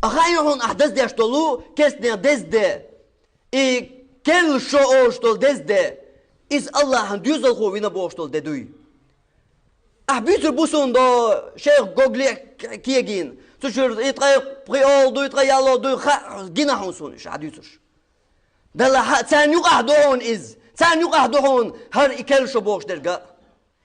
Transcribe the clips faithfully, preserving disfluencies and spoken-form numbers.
А хаьий хьуна ахь даздеш долу керстанех деза де? И керла шо олуш долу деза де, иза Аллахьан доьзалхо вина бохуш долу де дуй. Ахь буьйцур бу суна до шайх Гогле кегийна. Цу чуьра и ткъе пхи олу дуй, ткъе ялло дуй, ха, гина хьуна суна иша ахь дуьйцуш. Далла хьа, царна юкъахь ду хьуна иза. Царна юкъахь ду хьуна хӀара и керла шо бохуш дерг а.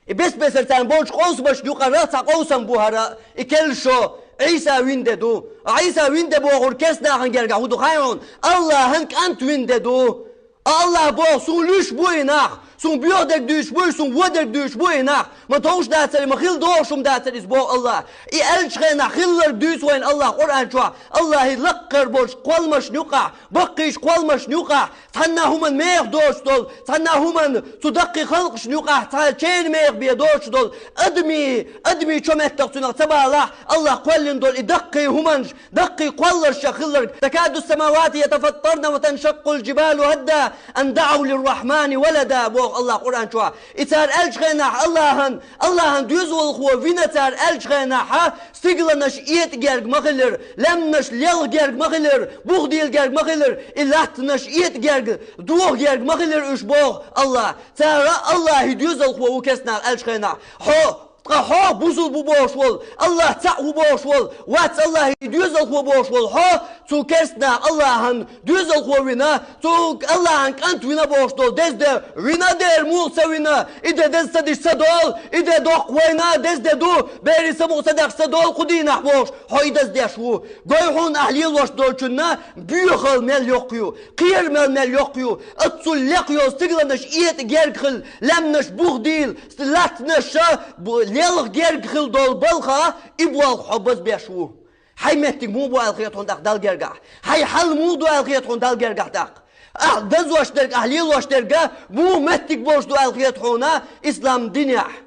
И бес-бесара царна болчу къовсамашна юкъара цхьа къовсам бу хӀара, и керла шо Ӏийса вина де ду. Ӏийса вина де бохург керстанахана гергахь хӀун ду хаьий хьуна? Аллахьан кӀант вина де ду. Аллахь боху, суна луьйш бу и нах, суна боьха дерг дуьйцуш бу и, суна вон дерг дуьйцуш бу и нах. Ма товш дацара, ма хила догӀуш хӀума дацара иза боху Аллахь. И аьллачу хенахь хилларг дуьйцу вайна Аллахь Къуръан чохь. Аллахьан лаккхара болчу кхолламашна юкъахь, баккхийчу кхолламашна юкъахь, цхьанна хӀуманна меха доцуш долу, цхьанна хӀуманна цу даккхий халкъашна юкъахь цхьа чейна меха бен доцуш долу адамийн, адамийн чо меттах цуьнах ца балахь, Аллахь кхоьллина долу и даккхий хӀуманаш, даккхий кхолларш хилларг. تكاد السماوات يتفطرن وتنشق الجبال هدا أن دعوا للرحمن ولدا, боху Аллахь Къуръан чохь. И цара аьллачу хенахь Аллахьан, Аллахьан доьзалхо вина цара аьллачу хенахь, стигланаш этӀа герга ма хилира, лаьмнаш лелха герга ма хилира, бух дийла герга ма хилира, и латтанаш этӀа герга, доха герга ма хилира уьш, боху Аллахь. Цара Аллахьан доьзалхо ву керстанах аьллачу хенахь. Хьо, ткъа хьо бусулба ву бохуш волу, Аллахь цхьаъ ву бохуш волу, вац Аллахьан доьзалхо бохуш волу хьо, цу керстанах Аллахьан доьзалхо вина, цу Аллахьан кӀант вина бохуш долу деза де вина дера муха ца вина, и де деза ца диш ца долу, и де доккха вайна деза де ду, берийн самукъа ца деш ца долу кху дийнахь бохуш, хьо и даздеш ву. Гой хьуна ахь лелош долчунна боьхалла мел йоккха ю, кхерамалла мел йоккха ю, оццул лекха йолу стигланаш этӀа герга хилла, лаьмнаш бух дийла, латтанаш бу-, лелха герга хилла долу балха и болх хьо базбеш ву. Хьайн меттиг муха бу аьлла хета хьуна тӀаккха Далла гергахь? Хьайн хьал муха ду аьлла хета хьуна Далла гергахь тӀаккха? Ахь дазош дерг, ахь лелош дерг муха меттиг болуш ду аьлла хета хьуна ислам динехь?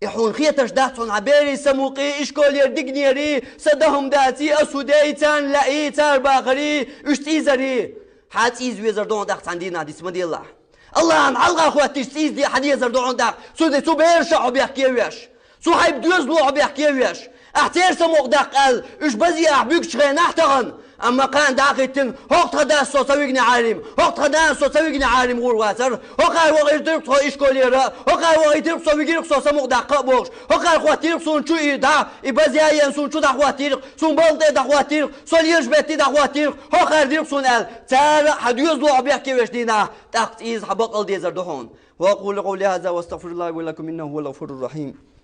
И хьуна хеташ дац хьуна хьан берийн самукъий, ишколера дигнерий, сан дан хӀума даций, ас хӀу дей, царна лаьий, цара бахарий, уьш цӀийзарий? Хьан цӀийза везар ду хьуна тӀаккха цхьана дийнахь диц ма делахь? Аллахьан хьалха хӀоттийча цӀийза де хьан дезар ду хьуна тӀаккха? Цу де, цу бераша хьо бехке веш? Цу хьайба доьзало хьо бехке веш? Ахь церан самукъа даккха аьлла, уьш базе ахь буьгучу хенахь тахана? Амма кхана дӀа а хӀиттина, хӀокху тхан дас со ца вигна Ӏарим, хӀокху тхан нанас со ца вигна Ӏарим гӀур вацара, хӀокхара вахийтира-кх со ишколера, хӀокхара вахийтира-кх со, вигира-кх со самукъа даккха а бохуш, хӀокхара хӀоттийра-кх суна чу и дӀа, и база яйен суна чу дӀахӀоттийра-кх, суна балха тӀе дӀахӀоттийра-кх, со лелаш бетте дӀахӀоттийра-кх, хӀокхара дира-кх суна аьлла, цара хьан доьзало хьо бехке веш дийнахь, тӀаккха цӀийза хьан бакъал дезар ду хьуна. وأقول قولي هذا وأستغفر الله لي ولكم إنه هو الغفور الرحيم.